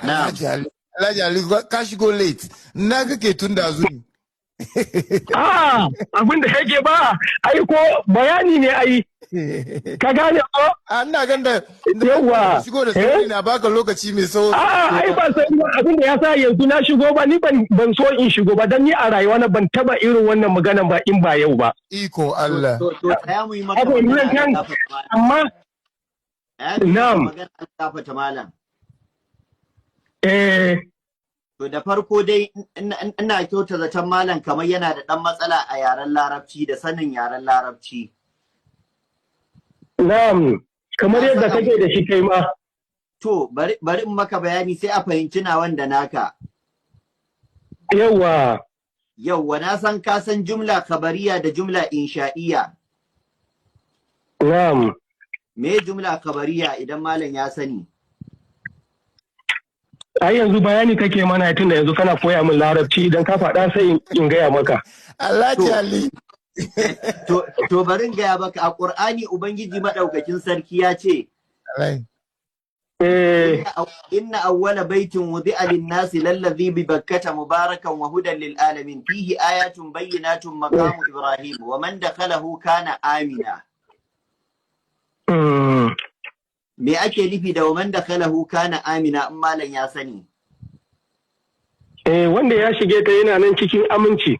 Na'am. Alhaji Ali, Alhaji Ali, ka shigo late. Na kake tun da ne. A abin da yake ba, ai ko bayani ne ai. Ka gane ko? A ina gan da Yawwa. shigo da sauri na baka lokaci mai tsawo. A'a, ai ba sai ba, abin da ya sa yanzu na shigo ba, ni ban so in shigo ba, dan ni a rayuwa na ban taba irin wannan maganan ba in ba yau ba. Iko Allah. To, tsaya mu yi maka Abu magana, nan kan Allah gafarta malam. Amma Tsaya mu yi maka Na'am. magana, Allah gafarta malam. Eh. To, da farko dai ina kyauta zaton malam kamar yana da ɗan matsala a yaren Larabci da sanin yaren Larabci. Na'am, kamar yadda kake da shi kai ma. To, bari in maka bayani sai a fahimci nawan da naka. Yawa. Yauwa, na san ka san jumla khabariya da jumla insha'iyya. Na'am. Me jumla khabariya, idan malam ya sani? Ai yanzu bayani kake mana, tunda yanzu kana koya min Larabci, idan ka faɗa sai in gaya maka. Alhaji Ali. To, bari in gaya maka, a Qur'ani Ubangiji madaukakin sarki ya ce: Alhaji. "Inna awwala baitin wudi'a lin-nasi lallazi bi Bakkata mubarakan wa hudan lil alamin, fihi ayatun bayyinatun maqamu Ibrahim, wa man dakhalahu kana amina." Me ake nufi da "wa man dakhalahu kana amina", in malam ya sani? Eh, wanda ya shige ta yana nan cikin aminci.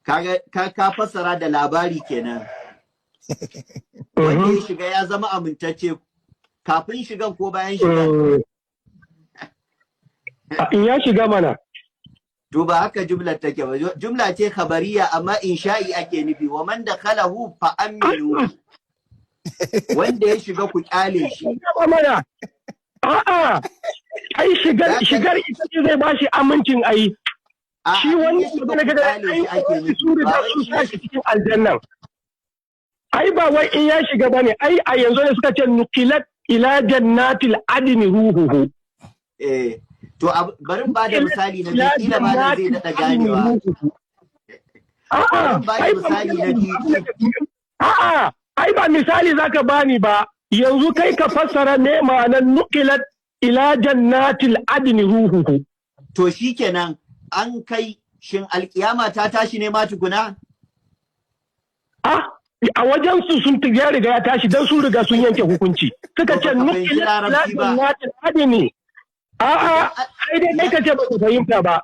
Kaga ka fassara da labari kenan. Wanda ya shiga ya zama amintacce kafin shigan ko bayan shigan? In ya shiga mana. To, ba haka jumlar take ba. Jumla ce khabariya, amma insha'i ake nufi, "wa man dakhalahu fa aminu." Wanda ya shiga ku kyale shi. Ba mana. A'a. Ai shigar ita ce zai bashi amincin ai. A'a, Shi in ya wannan shiga magana ku kaga kyale ai shi ake nufi. sun riga Ba wai sun in ya sa shi cikin aljannan. Ai ba wai in ya shiga bane, ai a yanzu ne suka ce "nuqilat ila jannatil adni ruhuhu". Eh, to, bari in bada misali na biyu, kila malam zai daɗa ganewa. A'a, Bari in bada ai ba misali na biyu. A'a, ai ba misali zaka bani ba. Yanzu kai ka fassara me ma'anar "nuqilat ila jannatil adni ruhuhu". To shikenan, an kai, shin alkiyama ta tashi ne ma tukuna? Ah, a wajen su sun ya riga ya tashi, dan sun riga sun yanke hukunci. Suka To ce baka fahimci "nuqilat ila Larabci ba. jannatil adni". A'a, ai dai kai ka ce baka fahimta ba.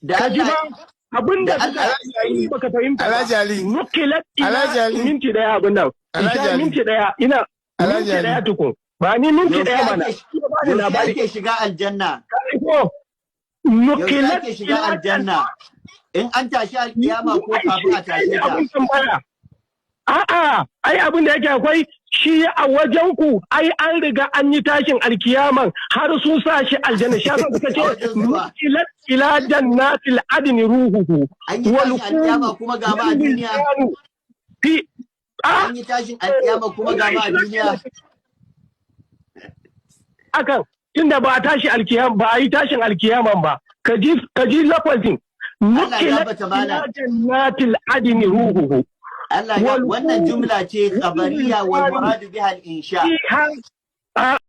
Da Ka ji ba Allah abinda da suka Allah yi baka fahimta ba. Alhaji Ali. Nuqilat Alhaji ila Ali. minti daya abin nan. Alhaji Isha Ali. minti daya ina Alhaji minti Ali. daya tukun. Ba ni minti Yaushe daya mana. ake Ba ni yaushe labari. ake shiga aljanna? Ko Yaushe nuqilat ake shiga ila aljanna? In an tashi alkiyama ko kafin a tashe ta? Abin tambaya. A'a, ai abin da yake akwai shi a wajen ku, ai an riga an yi tashin alkiyaman har sun sa shi aljanna. Shi yasa suka A ce wajen su ba. "nuqilat ila jannatil adni ruhuhu". An yi tashin alkiyama kuma ga ma a duniya. Fi An yi tashin alkiyama kuma ga ma a duniya. Akan tunda ba a tashi alkiyama ba, a yi tashin alkiyaman ba. Ka ji lafazin Allah "nuqilat gafarta malam. ila jannatil adni ruhuhu". Allah ya Wal wannan jumla ce khabariya, wal muradu biha al insha. Fiha.